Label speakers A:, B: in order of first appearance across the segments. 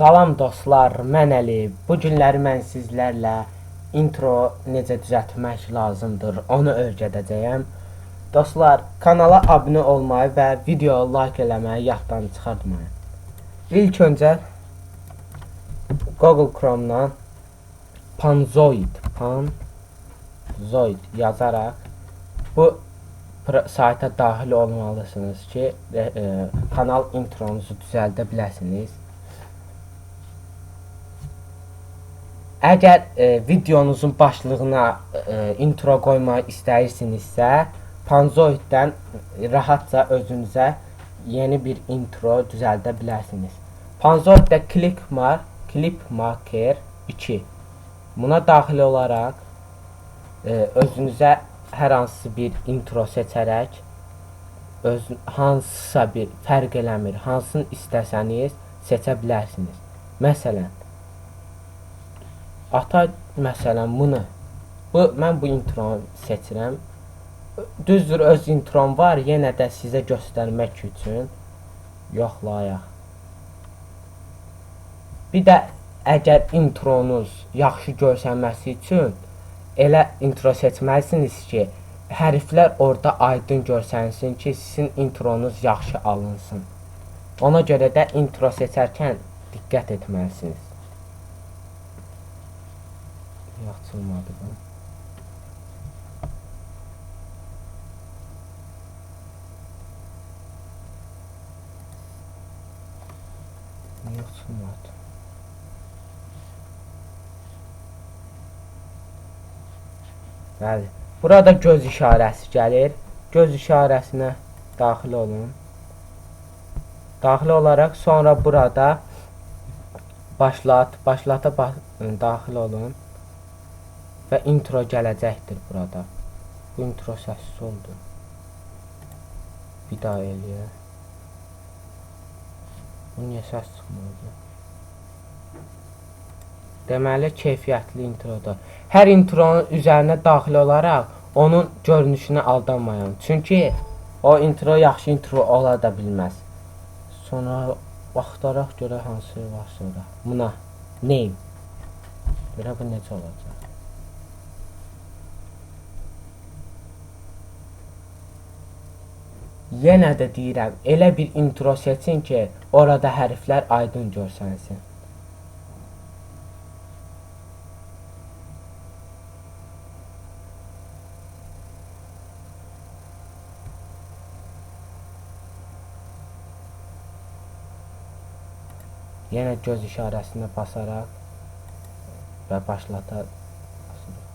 A: Salam dostlar, mən Əli. Bu günləri mən sizlərlə intro necə düzəltmək lazımdır, onu öyrədəcəyəm. Dostlar, kanala abunə olmayı və videoya like eləməyi yaddan çıxartmayın. İlk öncə Google Chrome'dan Panzoid, Panzoid yazaraq bu sayta daxil olmalısınız ki, kanal intronuzu düzəldə biləsiniz. Əgər videonuzun başlığına intro qoymaq istəyirsinizsə, Panzoiddən rahatca özünüzə yeni bir intro düzəldə bilərsiniz. Panzoiddə Clip Maker 2. Buna daxil olaraq özünüzə hər hansı bir intro seçərək öz hansısa bir fərq eləmir, hansını istəsəniz seçə bilərsiniz. Məsələn, ata məsələn bunu. Mən bu intronu seçirəm. Düzdür, öz introm var, yenə də sizə göstərmək üçün yoxlayaq. Bir də əgər intronuz yaxşı görsənməsi üçün elə intro seçməlisiniz ki, hərflər orada aydın görsənsin ki, sizin intronuz yaxşı alınsın. Ona görə də intro seçərkən diqqət etməlisiniz. Niyə açılmadı bu? Niyə açılmadı? Bəli. Burada göz işarəsi gəlir. Göz işarəsinə daxil olun. Daxil olaraq sonra burada başlat, başlata daxil olun və intro gələcəkdir burada. Bu intro səssiz oldu. Bir daha eləyək. Bu niyə səs çıxmadı? Deməli, keyfiyyətli introdur. Hər intronun üzərinə daxil olaraq onun görünüşünə aldanmayın. Çünki o intro yaxşı intro ola da bilməz. Sonra vaxtaraq görə hansı var sonra. Buna name. Görə bu necə olacaq? Yenə də deyirəm, elə bir intro seçin ki, orada hərflər aydın görsənsin. Yenə göz işarəsinə basaraq və başlata basırıq.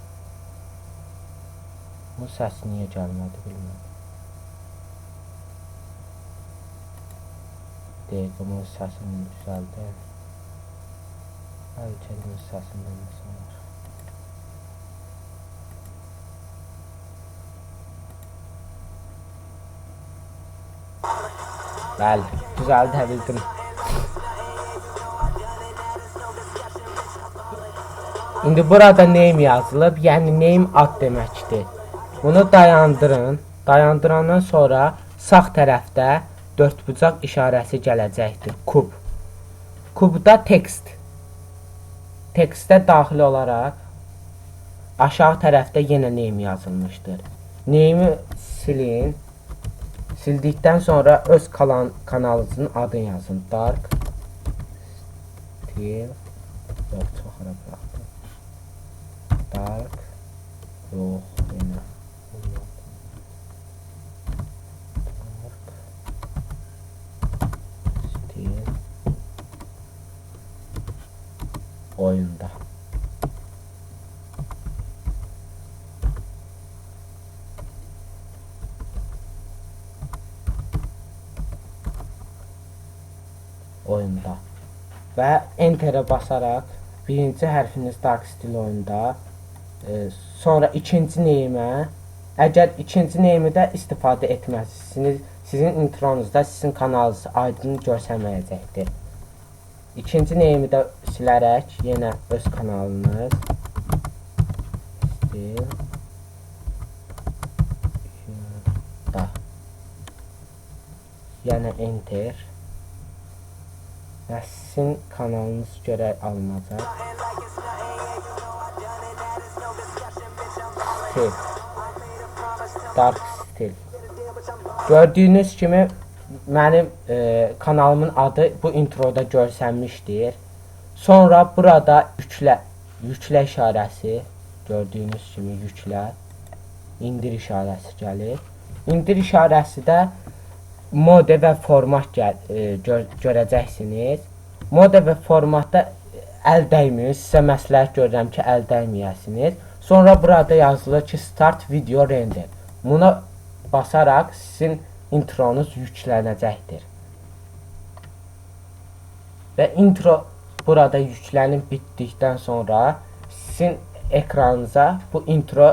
A: Bu səs niyə gəlmədi bilmirəm. Dəqiqə bunun səsini düzəldək. Bəlkə bunun səsində nəsə var. Bəli, düzəldə bildim. İndi burada name yazılıb, yəni name ad deməkdir. Bunu dayandırın. Dayandırandan sonra sağ tərəfdə dördbucaq işarəsi gələcəkdir. Kub. Kubda text. Tekstə daxil olaraq aşağı tərəfdə yenə name yazılmışdır. Name'i silin. Sildikdən sonra öz kanalınızın adını yazın. Dark Steel. Yox, çox ara buraxdım. Dark. Yox, yenə. Olmadı. Dark Steel oyunda. Oyunda. Və Enter'e basaraq birinci hərfiniz Dark Steel oyunda, sonra ikinci name'ə, əgər ikinci name'i də istifadə etməzsiniz, sizin intronuzda sizin kanalınız aydın görsənməyəcəkdir. İkinci name'i də silərək yenə öz kanalınız Stil da. Yəni Enter. Və sizin kanalınız görə alınacaq. Stil. Dark stil. Gördüyünüz kimi mənim kanalımın adı bu introda görsənmişdir. Sonra burada yüklə işarəsi, gördüyünüz kimi yüklə, indir işarəsi gəlir. İndir işarəsi də mode və format görəcəksiniz. Mode və formatda əl dəyməyin. Sizə məsləhət görürəm ki, əl dəyməyəsiniz. Sonra burada yazılır ki, Start Video Render. Buna basaraq sizin intronuz yüklənəcəkdir. Və intro burada yüklənib bitdikdən sonra sizin ekranınıza bu intro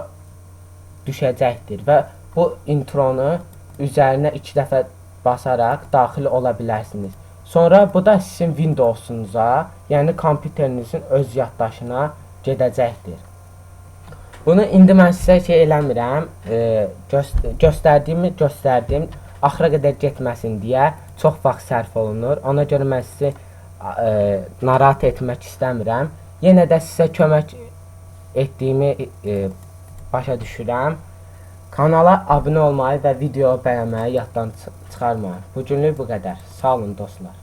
A: düşəcəkdir və bu intronu üzərinə iki dəfə basaraq daxil ola bilərsiniz. Sonra bu da sizin Windowsunuza, yəni kompüterinizin öz yaddaşına gedəcəkdir. Bunu indi mən sizə şey eləmirəm, göstərdiyimi göstərdim. Axıra qədər getməsin deyə çox vaxt sərf olunur. Ona görə mən sizi narahat etmək istəmirəm. Yenə də sizə kömək etdiyimi başa düşürəm. Kanala abunə olmayı və video bəyənməyi yaddan çıxarmayın. Bugünlük bu qədər. Sağ olun dostlar.